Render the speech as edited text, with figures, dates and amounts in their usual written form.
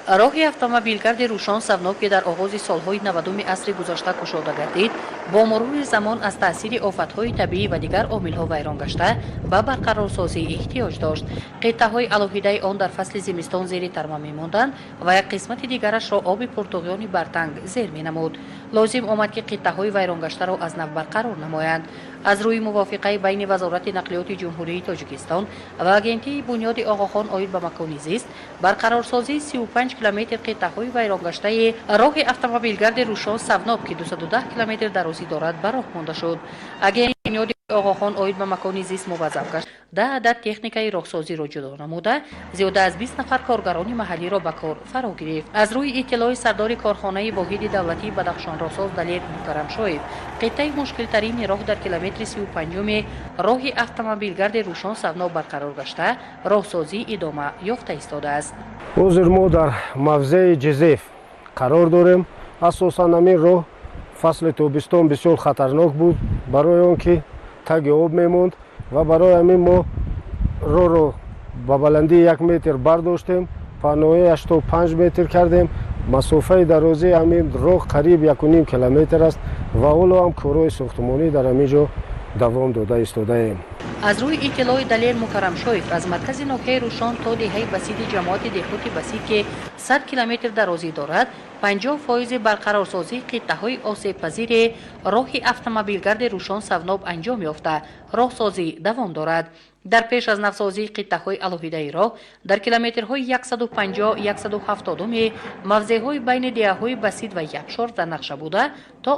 Роҳи автомобилгарди Рӯшон Савноб, ки дар оғози солҳои 90-уми асри гузашта кушода гардид, бо мурури замон аз таъсири офатҳои табиӣ ва дигар омилҳо вайрон гашта, ба барқарорсозӣ эҳтиёҷ дошт. Қитъаҳои алоҳидаи он дар фасли зимистон зери тарма мемонданд ва як қисмати дигарашро оби пуртуғёни Бартанг зер менамуд. Лозим омад, ки қитъаҳои вайронгаштаро аз нав барқарор намоянд. Аз рӯи мувофиқаи байни Вазорати нақлиёти Ҷумҳурии Тоҷикистон ва Агентии Бунёди Оғохон оид ба макони зист, барқарорсозии 35 километр қитъаҳои вайронгаштаи роҳи автомобилгарди Рӯшон Савноб, ки 210 километр дарозӣ дорад, ба роҳ монда шуд. Агентии Бунёди Оғохон оид ба макони зист муваззаф гашт, 10 адад техникаи роҳсозиро ҷудо намуда, зиёда аз 20 нафар коргарони маҳаллиро ба кор фаро гирифт. Аз рӯи иттилои сардори корхонаи воҳиди давлатии Бадахшонроҳсоз Далер Мукаррамшоев, қитъаи мушкилтарини роҳ дар километри 35-уми роҳи автомобилгарди Рӯшон Савноб барқарор гашта, роҳсозӣ идома ёфта истодааст. Ҳозир мо дар мавзеи Ҷизеф қарор дорем. Асосан ҳамин роҳ фасли тобистон бисёр хатарнок буд, барои он ки таги об мемонд, ва барои ҳамин мо роҳро ба баландии 1 метр бардоштем, паҳнои 85 метр кардем. Масофаи дарозии ҳамин роҳ қариб 1,5 километр аст ва ҳоло ҳам корҳои сохтмонӣ дар ҳамин ҷо давом дода истодаем. Аз рӯи иттилои Далер Мукаррамшоев, аз маркази ноҳияи Рӯшон то деҳаи Басиди ҷамоати Деҳоти Басид, ки 100 километр дарозӣ дорад, 50 фоизи барқарорсозии қитъаҳои осебпазири роҳи автомобилгарди Рӯшон Савноб анҷом ёфта, роҳсозӣ давом дорад. Дар пеш аз навсозии қитъаҳои алоҳидаи роҳ дар километрҳои 150, 170-уми мавзеъҳои байни деҳаҳои Басид ва Япшор дар нақша буда то